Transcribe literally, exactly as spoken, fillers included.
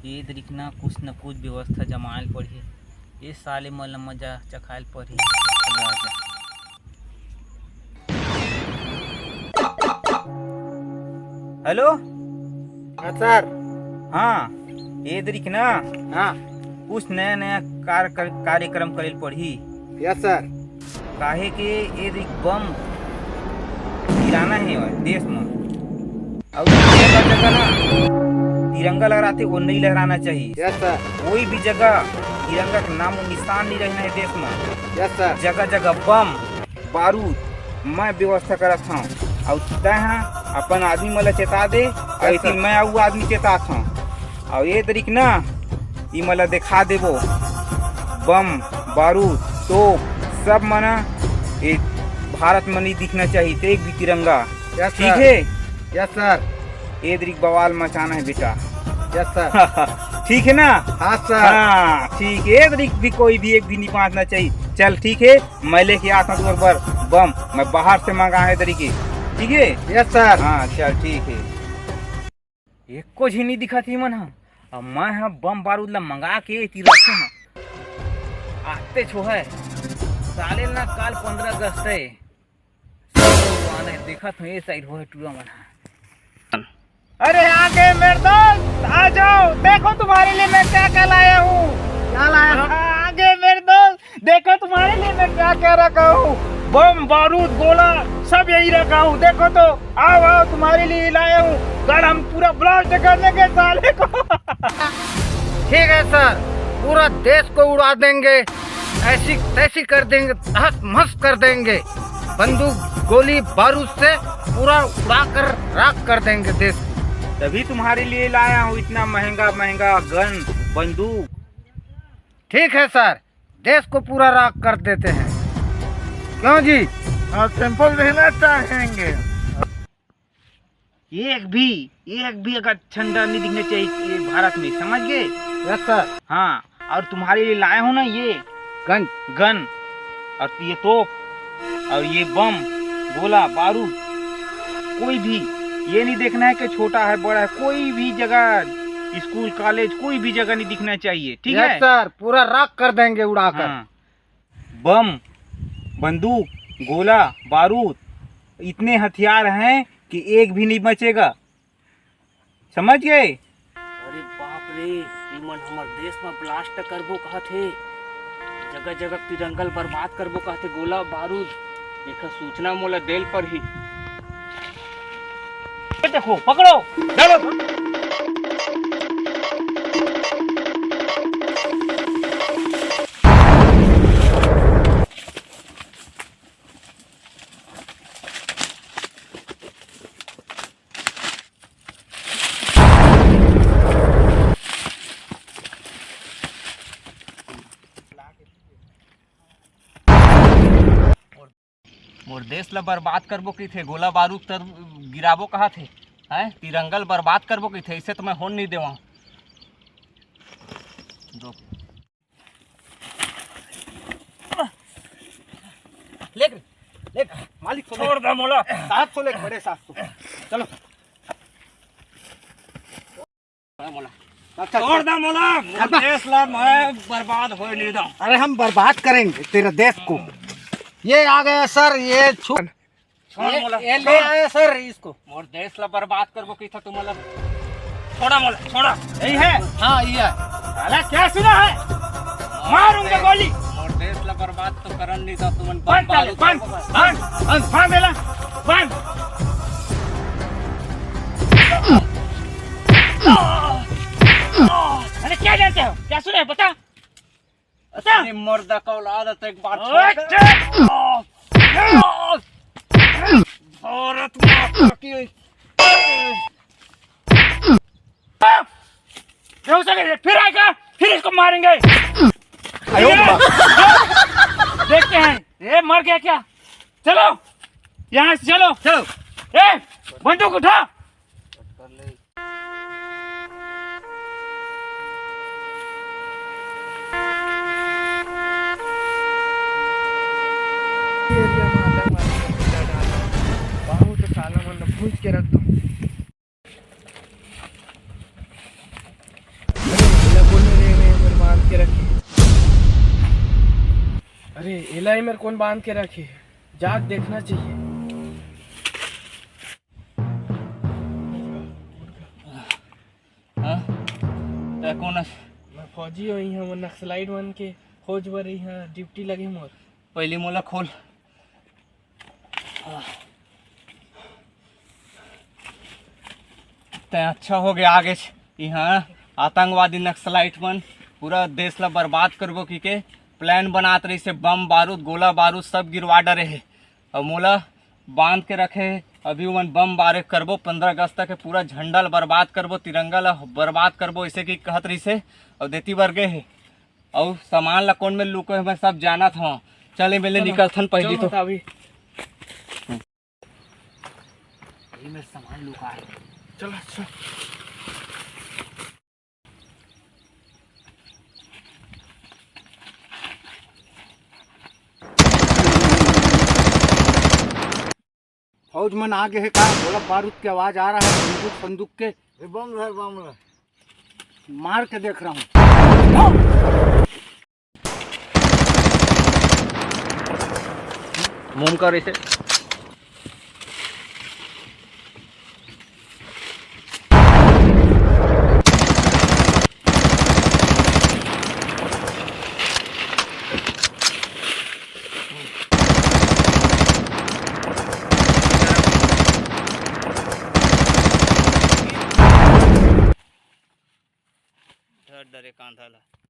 ए दरिक ना कुछ न कुछ व्यवस्था जमायल पड़ही। ए साले मन ल मजा चखायल पड़ही। हेलो। हाँ सर। हाँ, ए दरिक ना हाँ। कुछ नया नया कार-, कर-, कार्यक्रम करेल पड़ही। Yes sir. काहे के ए दरिक बम गिराना हे देश म। अउ जगह जगह ना तिरंगा लहराथे, वो नहीं लहराना चाहिए। Yes sir. कोई भी जगह तिरंगा के नामो निशान नहीं रहना हे देश म। Yes sir. जगह जगह बम बारूद मैं व्यवस्था करत हूँ। अउ तय हाँ अपन आदमी मन ला चेता दे, अउ यस सर। मैं अउ आदमी चेतात हूँ। अउ ए दरिक ना ई मन ला देखा देबो, बम बारूद तोप सब मन ए भारत म नहीं दिखना चाहिए, एक भी तिरंगा। यस ठीक सर। है। Yes sir. ए दरिक बवाल मचाना है बेटा। Yes sir. ठीक है ना? हाँ सर। हाँ ठीक है, ए दरिक भी कोई भी एक भी नहीं बांचना चाहिए। चल ठीक है, मैं लेके आता हूँ तुम्हारे बर बम, मैं बाहर से मंगा है ए दरिक के। ठीक है। Yes sir. हाँ चल ठीक है। एको झी नहीं दिखत हे मन ह। अब मैं ह बम बारूद ला मंगा के एती रखे हूँ। आते छो है। साले ना काल पंद्रह अगस्त है। सब लोग आने देखत हूँ, ये साइड हो है टूरा मन ह। अरे आगे मेरे दोस्त, आ जाओ, देखो तुम्हारे लिए मैं क्या क्या लाया हूँ। क्या लाया? आगे मेरे दोस्त, देखो तुम्हारे लिए मैं क्या क्या रखा हूँ। बम, बारूद, गोला, सब यही रखा हूँ। देखो तो, आओ आओ, तुम्हारे लिए लाया हूँ। कल हम पूरा ब्लास्ट कर देंगे साले को। ठीक है सर, पूरा देश को उड़ा देंगे, ऐसी तैसी कर देंगे, तहस महस कर देंगे। बंदूक, गोली, बारूद से पूरा उड़ा कर राख कर देंगे देश को। तभी तुम्हारे लिए लाया हूँ इतना महंगा महंगा गन, बंदूक। ठीक है सर, देश को पूरा राख कर देते हैं। क्यों जी? हाँ, सैंपल देना चाहेंगे। एक भी, एक भी अगर झंडा नहीं दिखना चाहिए ये भारत में, समझ गए? Yes sir. हाँ, और तुम्हारे लिए लाया हूँ ना ये गन। गन और ये तोप और ये बम, गोला बारूद, कोई भी ये नहीं देखना है कि छोटा है बड़ा है, कोई भी जगह, स्कूल कॉलेज, कोई भी जगह नहीं दिखना चाहिए। ठीक यस है सर, पूरा राख कर देंगे उड़ाकर। हाँ। बम, बंदूक, गोला बारूद, इतने हथियार हैं कि एक भी नहीं बचेगा। समझ गए? अरे बाप रे, इमन हमर देश म ब्लास्ट करबो कहत हे, जगह जगह तिरंगा ल बर्बाद करबो कहत हे, गोला बारूद, एखर सूचना मोला देल परही। ये देखो, पकड़ो। चलो। मोर देश ला बर्बाद करबो कहिथे, गोला बारूद तर गिराबो कहत हे, हैं? तिरंगा ल बर्बाद करबो कहिथे, ऐसे तो मैं होन नहीं देवा। ले रे, ले रे, मालिक को ले। छोड़ दे मोला। साहब को ले, बड़े साहब को। चलो। मोला। अच्छा, छोड़ दे मोला। मोर देश ला मैं बर्बाद होए नहीं दूं। अरे हम बर्बाद करेंगे तेरे देश को। ये आ गया सर, ये छु- छोड़ ये, मोला, ये ले छोड़। आया सर इसको। मोर देश ला बर्बाद करबो कहिथा तुमन ला। छोड़ा मोला, छोड़ा। यही है? हाँ, ये है। साला क्या सुना है? मारूंगा गोली। मोर देश ला बर्बाद तो करन नहीं था तुमन। बंद, बंद, बंद, बंद, बंद, बंद, बंद। अरे क्या जानते हो? क्या सुने? बता। अरे मुर्दा का औलाद है तो एक बार छोड़ दे। भारत माता की। फिर आएगा, फिर इसको मारेंगे। देखते हैं, ये मर गया क्या? चलो, यहाँ से चलो। चलो। ए, बंदूक उठा। एरिया में आतंकवादी का मुद्दा डाल रहा हूँ। बहुत साला मन भूज के रख दो। ए, एला एमेर कोन बांध के रखे? जाके देखना चाहिए। हाँ? तै कोन अस? मैं फौजी हों, इहाँ वो नक्सलाइट मन के खोज बर इहाँ ड्यूटी लगे मोर। पहली मोला खोल। तै अच्छा हो गया आगे से। इहाँ आतंकवादी नक्सलाइट मन पूरा देश ला बर्बाद करबो की के प्लान बनात रहिसे, बम बारूद, गोला बारूद सब गिरवा डरे हे। अउ मोला बांध के रखे हे। अभी ओमन बम बारे करबो, पंद्रह अगस्त तक के पूरा झंडा ला बर्बाद करबो, तिरंगा ला बर्बाद करबो, ऐसे की कहत रहिसे। अउ देती बर गे हे। अउ सामान ला कोन में लुको हे, मैं सब जानत हूँ। चल, ए मेले चलो, निकलथन पहली चलो तो। अभी। ये मेरे सामान लुका है। चलो, चलो। फौज मन आ गए हे का? गोला बारूद के आवाज आ रहा है, बंदूक, बंदूक के। ए, बम धर, बम धर। मार के देख रहा हूँ। मोम का रहिसे। धर डरे कांधा ला।